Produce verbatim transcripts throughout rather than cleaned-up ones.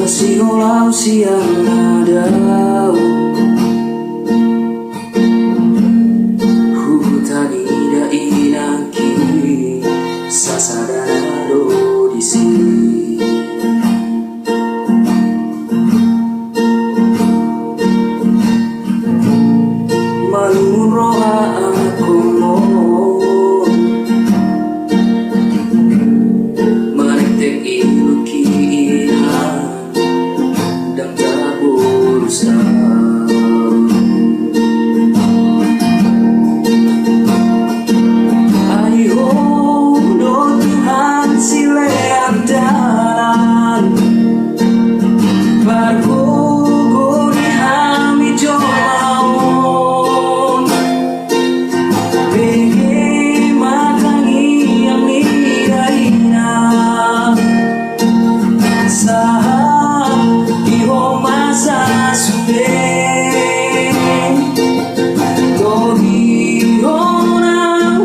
Siholau sian na dao, huhut tanida inangki, sasada na do disi. Malum roha anakkon, manetek ilungki inang, ndang tabolus au. Ai Ho do Tuhan silehon dalan, pargogo ni hami jolma on. Bege ma tangiang ni dainang, sahat di ho masa sude. Tohihon au,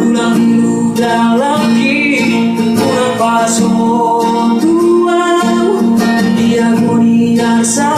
ulang ilu dalanki, ulang paso tu au, di ago ni arsa